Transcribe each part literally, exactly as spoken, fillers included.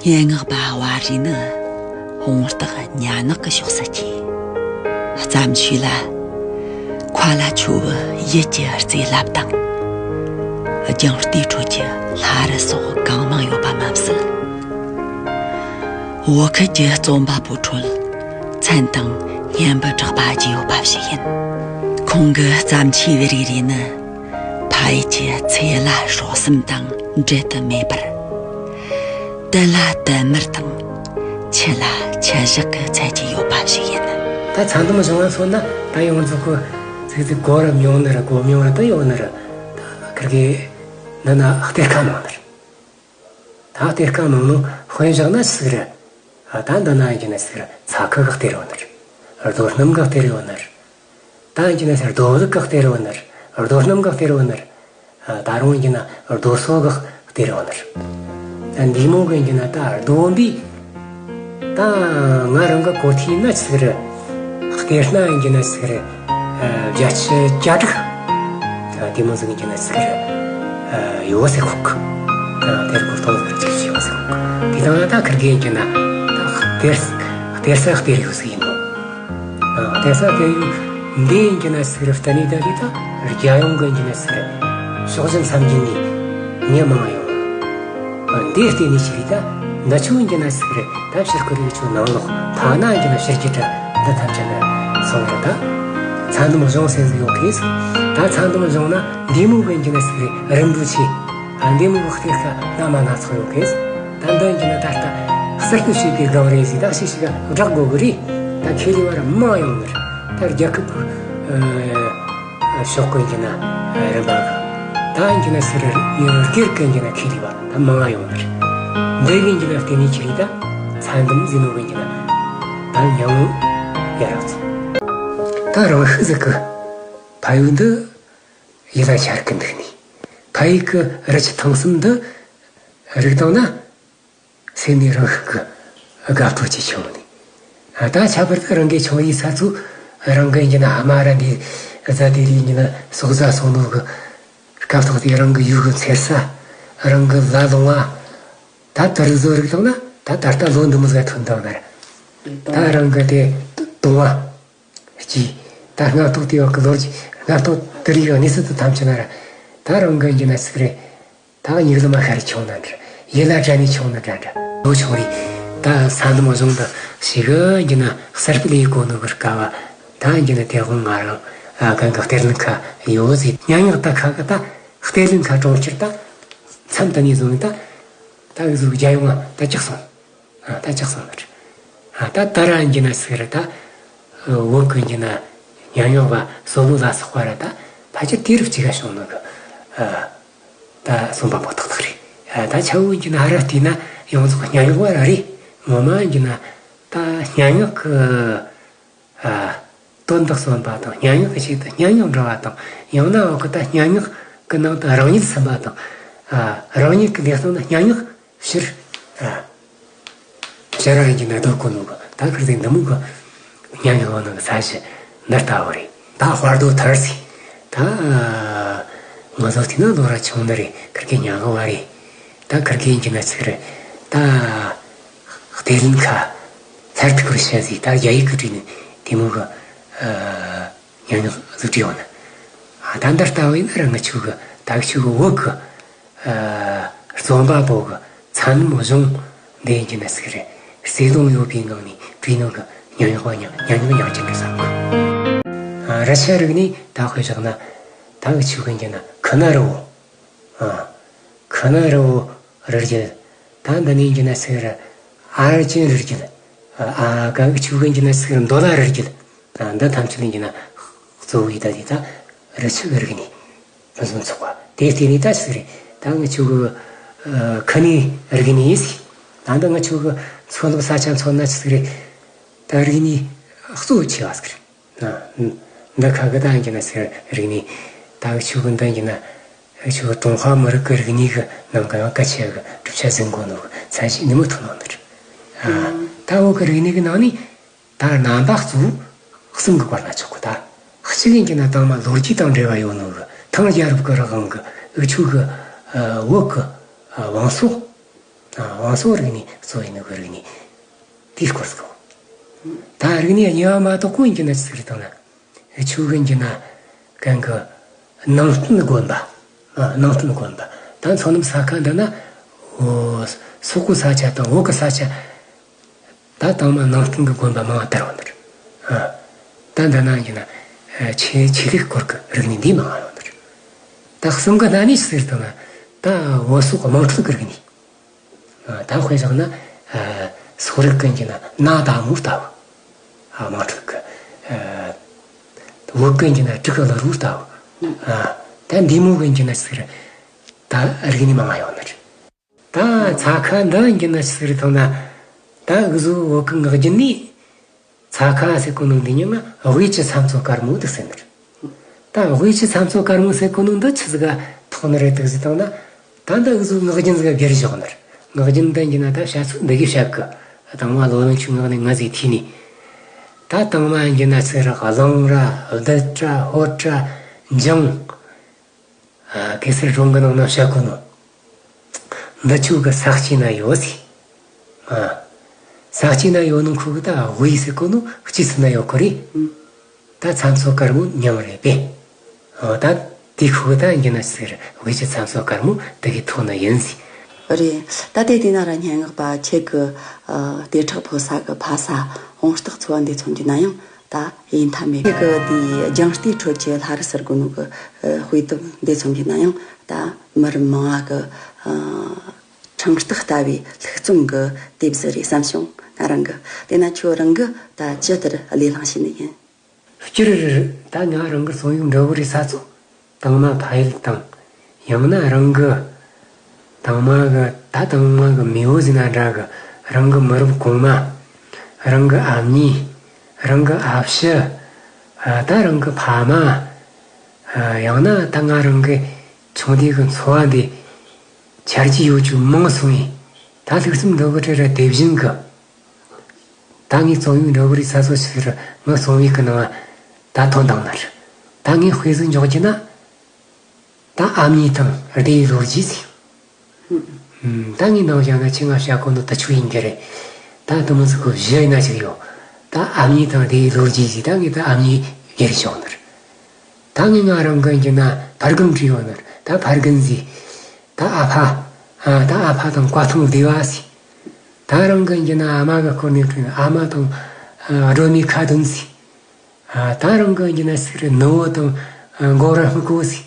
སྙན་ངག་པ་བ་རི་ནི་ཧོང་སྟག་ཉ་ནག་གི་ཕྱོགས་སུ་སྐྱེས། བརྩམས་ཆོས་ལ། མཁའ་ལ་ཆུ་བོ་ཡུལ་གྱི་རྩེ་ལབ་དང་། རྒྱང་ལྟའི་ཁྲོད་ཀྱི་ལྷ་རི་སོགས་གང་མང་ཡོད་པ་མ་ཟད། བོད་ཁུལ་གྱི་རྩོམ་པ་པོའི་ཁྲོད་མཚན་དང་སྙན་པར་གྲགས་པ་ཅིག་ཡོད་པ་ཞིག་ཡིན། ཁོང་གི་བརྩམས་ཆོས་རེ་རེ་ནི། ཕ་ཡུལ་གྱི་ཚེ་ལ་སྲོག་སེམས་དང་འབྲལ་དུ་མེད་པར། དུས་ལ་དུས་མིན་དང་། ཆུ་ལ་ཆུ་བཞག་གི་ཚད་ཀྱི་ཡོད་པ་ཞིག་ཡིན། ད་ཚྭ་འདམ་གཞུང་ལ་མཚོན་ན། ད་ཡོངས་རྫོགས་ཀྱི་ཚིག་ཚིག་གོ་རུ་མྱོང་ནི་ར་གོ་མྱོང་ར་ད་ཡོད་ནི་ར། ད་ཁིར་གི་འདི་ན་གཏེར་ཁ་མང་ནི་ར། ད་གཏེར་ཁ་མང་ནོ་དཔེ་བཞག་ན་ཟིག་ར། ད་འདི་ན་ཡིན་གྱི་ན་ཟིག་ར་ཚྭ་ཁུ་གི་གཏེར་ཡོད་ནི་ར། རྡོ་སྣུམ་གི་གཏེར་ཡོད་ནི་ར། ད་ཡིན་གྱི་ན་ཟིག་རྡོ་ལུག་གི་གཏེར་ཡོད་ནི་ར། རྡོ་སྣུམ་གི་གཏེར་ཡོད་ནི་ར། ད་རུང་ཡིན་གྱི་ན་རྡོ་སོལ་གི་གཏེར་ཡོད་ནི་ར། ད་འདི་མོ་གི་ཡིན་གྱི་ན་ད་རྡོ་འདི། ད་ང་རང་གི་གོ་ཐོས་ན་ཟིག་ར། གཏེར་སྣ་ཡིན་གྱི་ན་ཟིག་ར། བརྒྱད་ཅུ་གྱ་དྲུག་ད་དེ་མོ་ཟིག་ཡིན་གྱི་ན་ཟིག་ར། ཡོད་ཟེར་གོ་གི། ད་གཏེར་གོ་སྟོང་ཟིག་ཅིག་ཡོད་ཟེར་གོ་གི། དེ་དང་ད་ཁིར་གི་ཡིན་གྱི་ན་ད་གཏེར་གཏེར་ས་གཏེར་ཡོད་ཟིག་ཡིན་ནོ། ཨ། གཏེར་ས་གཏེར་ཡུལ་འདི་ཡིན་གྱི་ན་ཟིག་ར་བརྟེན་ནས་ད་རེད། ད་རྒྱལ་ཡོངས་གི་ཡིན་གྱི་ན་ཟིག་ར་ཕྱོགས་བཞི་མཚམས་བརྒྱད་ནས་མྱི་མང་ཡོང་། ཨ། འདི་བརྟེན་ནས་ཅི་རེད། ད་འདི་ཆོ་ཡིན་གྱི་ན་ཟིག་ར་ད་ཕྱིར་ཁོ་རིགས་ཆོ་ནང་ལོགས་ཐ་ན་ཡིན་གྱི་ན་ཕྱི་རྒྱུད་དྲ་འདི་ཐམས་ཅད་ནས་སོང་ར། ད་ཚྭ་འདམ་གཞུང་ཟེར་ཟིག་ཡོད་གི། ད་ཚྭ་འདམ་གཞུང་ན་འདི་མོ་གི་ཡིན་གྱི་ན་ཟིག་ར་རིན་པོ་ཆེ། ཨ། འདི་མོ་གི་གཏེར་ཁ་སྣ་མ་སྣ་ཚོགས་ཡོད་གི། ད་འདི་ཡིན་གྱི་ན་ད་ལྟ་གསར་གཏོད་བྱེད་པའི་སྒང་རེད་ཟིག་ད་ཤི་ཤི་ག་བསྒྲགས་དགོས་གི་རེད། ད་ཁེ་ལས་བ་ར་མང་ཡོང་ནི་ར། ད་རྒྱལ་ཁབ་ཀྱི་ཨ་ཕྱོགས་ཀྱི་ཡིན་གྱི་ན་རིམ་པ་གི་ད་ཡིན་གྱི་ན་ཟིག་ར་སྒེར་གི་ཡིན་གྱི་ན་ཁེ་ལས་བ་ད་མང་ཡོང་ནི་ར། འདི་ཡིན་གྱི་ན་བརྟེན་ནས་ཅི་རེད། ད་ཚྭ་འདམ་ཟེར་ནོ་གི་ཡིན་གྱི་ན་ད་མྱིང་ཡར་རག་ཚུལ། ད་རང་ཤི་ཟིག་གི་ཕ་ཡུལ་འདི་ཡིད་ལ་འཆར་གི་འདུག་ནི། ཕ་ཡུལ་གི་རི་ཆུ་ཐང་གསུམ་འདི་རིག་བཏང་ན། སེམས་ནས་རང་ཤུགས་ཀྱི་དགའ་སྤྲོ་ཅིག་བྱུང་ནས། ཨ། ད་ཁྱད་པར་དུ་རང་གི་ཆུང་ཡིན་ས་ཚོ། རང་གི་ཡིན་གྱི་ན་ཨ་མ་ར་འདི་བཟའ་དེ་རིགས་ཡིན་གྱི་ན་ཟོག་བཟའ་སོང་ནོ་གི་སྐབས་ཐོག་དེ་རང་གི་ཡུལ་གི་འཚེར་ས། རང་གི་ལ་ལུང་བ། ད་དུ་རིག་བཟོ་རིག་བཏང་ན་ད་ད་ལྟ་ལོ་འདི་མོ་ཟིག་ཐོན་བཏང་ན་ར། ད་རང་གི་དེ་དུང་བ། གཅིག་ད་སྔ་ཐོག་དེ་བ་གི་ལོ་རྒྱུས་སྔ་ཐོག་དེ་རིགས་གནས་ཚུལ་དུ་ཐམས་ཅད་ན་ར། ད་རང་གི་ཡིན་གྱི་ན་ཟིག་རེད། ད་ཉིག་ལ་མ་ཤར་ཆུང་ན་འདྲ། ཡིད་ལ་དྲན་ནས་ཆུང་ན་འདྲ་འདྲ། ལོ་ཆུང་རེད། ད་ས་འདི་མོ་བཟུང་ད་ཞིག་གི་ཡིན་གྱི་ན་གསར་སྤེལ་ཡེད་གོ་ནོ་གི་སྐབས་བ། ད་ཡིན་གྱི་ན་དེ་དགོང་ང་རང་ཨ་གང་གི་གཏེར་ལེན་ཁ་ཡོད་ཟིག་སྙན་ངག་ད་ཁ་གི་ད་གཏེར་ལེན་ཁ་གྲོང་ཁྱེར་ད་མཚམས་ད་ནས་བཟུང་ད་ད་གི་ཟུག་རྒྱལ་ཡོངས་ང་ད་ཅིག་སོང་། ཨ། ད་ཅག་སོང་ནི་རེད། ཨ། ད་ད་ར་ཡིན་གྱི་ན་ཟིག་རེད། ད་བོད་གི་ཡིན་གྱི་ན་ཉམས་མྱོང་བ་སོ་ལོ་ལ་སོགས་པ་ར་ད་ཕལ་ཆེར་དེ་རུ་གཅིག་ག་བྱུང་ནོ་གི། ཨ། ད་གསུངས་པ་པོ་ཏག་ཏག་རེད། ཨ། ད་ཆ་བོ་ཡིན་གྱི་ན་ཧ་ར་བལྟས་ན་ཡོངས་རྫོགས་སྙན་ངག་བ་ར་རེད། ངོ་མ་ཡིན་གྱི་ན་ད་སྙན་ངག་གི། ཨ། དོན་དག་གསུངས་པ་དང་སྙན་ངག་གི་ཆེད་དུ་སྙན་ངག་འབྲི་བ་དང་། ཡང་ན་འོག་གི་ད་སྙན་ངག་གི་ནང་དུ་རང་ཉིད་ཟིན་པ་དང་། ཨ། རང་ཉིད་ཀྱི་ལས་སྟངས་ནི་སྙན་ངག་ཕྱིར། ཨ། ཕྱིར་རང་གི་ནང་དུ་བཀོད་ནོ་གི་ད་ཁིར་ཟིག་འདི་མོ་གི་སྙན་ངག་ནང་གི་ས་གཞི་འདི་ལྟ་བུ་རེད། ད་དཔའ་རྡོ་ཐར་ཟིག་ད་ང་ཚོ་དེ་ན་ལོ་ར་ཆུང་ནི་རེད། ཁིར་གི་སྙན་ངག་བ་རེད། ད་ཁིར་གི་ཡིན་གྱི་ན་ཚིག་རེད། ད་གཏེར་ལེན་ཁ་ལྷར་ཐུག་པར་བཤད་ཟིག་ད་རྒྱ་ཡིག་གི་བྲིས་ནི་དེ་མོ་གི་ཨ་སྙན་ངག་ཟིག་བྲིས་ཡོང་ན། ཨ། ད་འདི་ལྟ་བུ་ཡིན་ན་ར་ང་ཆོ་གི་ད་ང་ཆོ་གི་བོད་གི་ཨ། རྩོམ་པ་པོ་གི་ཚ་ནུ་མོ་གཞུང་འདི་ཡིན་གྱི་ན་ཟིག་རེད། བརྩེ་དུང་ཡོད་པའི་ངང་ནས་བྲིས་ནོ་གི་སྙན་ངག་པ་ཉག་སྙན་ངག་ཉག་ཅན་གི་བསམ་གི། ཨ། ར་ཆ་རིག་ནས་ད་དཔེ་བཞག་ན་ད་གི་ཆུ་གི་ཡིན་གྱི་ན་ཁུ་ན་རི་བོ། ཨ། ཁུ་ན་རི་བོ་རི་རྒྱུད། ད་འདི་ནས་ཡིན་གྱི་ན་ཟིག་རེད། ཨ་ར་ཅན་རི་རྒྱུད། ཨ། ག་གི་ཆུ་གི་ཡིན་གྱི་ན་ཟིག་རེད། མདོ་ལ་རི་རྒྱུད། ཨ། འདི་ཐམས་ཅད་ཡིན་གྱི་ན་གཙོ་བོ་ཡི་ད་དེ་ད་རི་ཆུ་གི་རིག་གནས། ཕུན་སུམ་ཚོགས་པ། དེ་བརྟེན་ནས་ད་ཟིག་རེད། ད་ང་ཆོ་གི་ཨ་ཁུ་ནུའི་རིག་གནས་ཟིག་ད་འདི་ང་ཆོ་གི་མཚོ་རླབས་ས་ཆ་མཚོན་ན་ཟིག་རེད། ད་རིག་གནས་གཙོ་ཆེ་བ་ཟིག་རེད། ཨ། འདི་ཁ་གི་ད་ཡིན་གྱི་ན་ཟིག་རིག་གནས། ད་ང་ཆོ་གི་འདི་ཡིན་གྱི་ན་ང་ཆོ་གི་ཀྲུང་ཧྭ་མི་རིགས་ཀྱི་རིག་གནས་གི་ནང་གི་ཡང་གལ་ཆེ་གི་གྲུབ་ཆ་ཟིན་གོ་ནོ་གི་ཚད་གཞི་ནི་མོ་ཐོན་ནོ་ནི་རེད། ཨ། ད་བོད་གི་རིག་གནས་གི་ནང་ནས། ད་རྣམ་པ་གཙོ་བོ་གསུམ་གྱི་བར་ན་ཆོག་གི། ད་གཅིག་ཡིན་གྱི་ན་དང་མ་ལོ་རྒྱུས་དང་འབྲེལ་བ་ཡོད་ནོ་གི་ཐང་རྒྱལ་རབས་ཀྱི་རིང་གི་འུ་ཆོ་གི་ཨ་བོད་གི་ཨ་བང་སོ། ཨ། བང་སོ་རིག་གནས་གཙོ་ཡིན་ནོ་གི་རིག་གནས་དེའི་སྐོར་ཟིག་གོ། ད་རིག་གནས་གཉིས་པ་མ་གཏོགས་གོ་ཡིན་གྱི་ན་ཅི་ཟིག་རེད་དང་ན། ཆོས་གི་ཡིན་གྱི་ན་གན་གི་ནང་བསྟན་དགོན་པ། ཨ། ནང་བསྟན་དགོན་པ། ད་མཚོ་ནུབ་ས་ཁ་འདི་ན། འོ། སོག་པོའི་ས་ཆ་དང་བོད་གི་ས་ཆ། ད་དང་མ་ནང་བསྟན་གི་དགོན་པ་མང་བ་དར་བ་ནི་རེད། ཨ། ད་འདི་ན་ཡིན་ན། ཨ། ཆོས་ཆོས་ལུགས་སྐོར་གི་རིག་གནས་འདི་མང་བ་ཡོད་ནི་རེད། ད་གསུམ་གི་སྣ་ནས་ཟེར་དང་ན། ད་བོད་སོག་དམངས་ཁྲོད་གི་རིག་གནས། ཨ། ད་དཔེ་བཞག་ན། ཨ། སོག་རིགས་གི་ཡིན་ན་ན་ད་མོ་ལྟ་བུ། ཨ། དམངས་ཁྲོད་གི། ཨ། བོད་གི་ཡིན་ན་དྲུག་གི་ལ་རུ་ལྟ་བུ། ཨ། ད་འདི་མོ་གི་ཡིན་ན་ཟེར། ད་རིག་གནས་མང་བ་ཡོད་ནི་རེད། ད་ཚ་ཁ་འདི་ཡིན་གྱི་ན་ཅི་ཟིག་རེད་དང་ན། ད་འུ་ཟོ་བོད་གི་ངག་རྒྱུན་ནས་ཚ་ཁ་ཟེར་གོ་ནོ་འདི་ཉིད་ང་དབུས་ཀྱི་ཚ་མཚོ་དཀར་མོ་འདི་ཟེར་ནི་རེད། ད་དབུས་ཀྱི་ཚ་མཚོ་དཀར་མོ་ཟེར་གོ་ནོ་འདི་ཆི་ཟིག་ག་ཐོགས་ནི་རེད་འདུག་ཟེར་དང་ན། ད་འདི་འུ་ཟོ་ངག་རྒྱུན་ཟིག་ག་བསྒྱུར་བཞག་ནི་རེད། ངག་རྒྱུན་འདི་ཡིན་གྱི་ན་ད་བཤད་ཚུལ་འདི་གི་བཤད་གི། དང་མ་ལོ་ལོན་ཆུང་ངག་ནས་ང་ཟིག་ཐོས་ནས། ད་དང་མ་ཡིན་གྱི་ན་ཟེར་གླང་ར་བདུད་ར་ཧོར་ར་འཇང་། ཨ། གེ་སར་སྒྲུང་གི་ནང་ན་བཤད་གོ་ནོ། འདི་ཆོ་གི་ས་དཀྱིལ་ན་ཡོད་ཟེར། ཨ། ས་དཀྱིལ་ན་ཡོད་ནོ་ཁོ་གི་ད་དབུས་ཟེར་གོ་ནོ་དཀྱིལ་ས་ན་ཡོད་གོ་རེད། ཨུ། ད་ཚ་མཚོ་དཀར་མོ་མྱིང་རེད་པས། ཨོ། ད་དེ་ཁོ་གི་ད་ཡིན་གྱི་ན་ཟེར་དབུས་ཀྱི་ཚ་མཚོ་དཀར་མོ་དེ་གི་ཐོགས་ནི་ཡིན་ཟེར། རེད། ད་དེ་དེ་ན་ར་སྙན་ངག་པ་ཁྱེད་གི། ཨ། ལྟེ་ཁྲག་འཕོ་ས་གི་ཕ་ས་བོང་སྟག་ཚོ་བ་འདི་མཚོན་གྱི་ན་ཡང་། ད་ཡིན་ཐ་མེད་གི། དེའི་སྦྱངས་ལྟའི་ཁྲོད་ཀྱི་ལྷ་རི་ཟེར་གོ་ནོ་གི། ཨ། དཔེ་དེབ་འདི་མཚོན་གྱི་ན་ཡང་ད་མི་རབས་མང་བ་གི། ཨ། ཕྲེང་རྟགས་ལྟ་བུའི་ལྷུག་རྩོམ་གི་དེབ་ཟིག་རེད་བསམ་བྱུང་ང་རང་གི། དེ་ན་ཁྱོད་རང་གི་ད་ཅི་ལྟར་ལས་བླངས་བྱས་ནི་ཡིན། སྤྱིར་ད་ང་རང་གི་རྩོམ་ཡིག་འབྲི་བོ་རེད་ས་ཚོ། དང་མ་ཕ་ཡུལ་དང་། ཡང་ན་རང་གི་དང་མ་གི། ད་དང་མ་གི་མེས་པོ་ཟེར་ན་འདྲ་གི། རང་གི་མི་རབས་གོང་མ། རང་གི་ཨ་མྱེས། རང་གི་ཨ་ཕྱི། ཨ། ད་རང་གི་ཕ་མ། ཨ། ཡང་ན་ད་ང་རང་གི་ཆུང་དུས་གི་འཚོ་བ་འདི་ཆ་རྒྱུས་ཡོད་རྒྱུ་མང་སོང་ངས། ད་ལྷུག་རྩོམ་འབྲི་གི་བྲེལ་ར་དེ་བཞིན་གི། ད་ངས་རྩོམ་ཡིག་འབྲི་གི་རེད་ས་ཚོ་ཟེར། ངའི་རྩོམ་ཡིག་གི་ནང་ད་ཐོན་དང་ནར། ད་ངས་དཔེ་ཟིག་འཇོག་རྒྱུ་ན། ད་ཨ་མྱེས་དང་སྡེ་བའི་ལོ་རྒྱུས་ཟིག་ཨུམ། ད་ངས་ནང་བཞག་ན་ཁྱེད་ང་བཤད་གོ་ནོ་ད་ཆོས་ཡིན་གྱི་རེད། ད་དུ་མི་ཟིག་གི་བཞི་ཡིན་ན་ཅིག་ཡོད། ད་ཨ་མྱེས་དང་སྡེ་བའི་ལོ་རྒྱུས་ཟིག་ད་ངས་ད་ཨ་མྱེས་བསྒྱུར་ཆོག་ནར། ད་ངས་ང་རང་གི་ཡིན་གྱི་ན་ཕ་རྒན་བྲིས་ཡོད་ནར། ད་ཕ་རྒན་ཟིག་ད་ཨ་ཕ། ཨ། ད་ཨ་ཕ་དང་བཀའ་ཐང་སྡེ་བ་ཟིག་ད་རང་གི་ཡིན་གྱི་ན་ཨ་མ་གི་སྐོར་ནས་བྲིས་ན་ཨ་མ་དང་། ཨ། སྒྲོལ་མའི་ཁ་འདོན་ཟིག་ཨ། ད་རང་གི་ཡིན་གྱི་ན་ཟེར་ནུ་བོ་དང་། ཨ། མགོ་ར་སྨུག་པོ་ཟིག་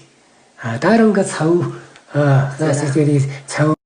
ཨ། ད་རང་གི་ཚ་བོ། ཨ། ལ་ཟེར་ཟེར་རེད་ཚ་བོ།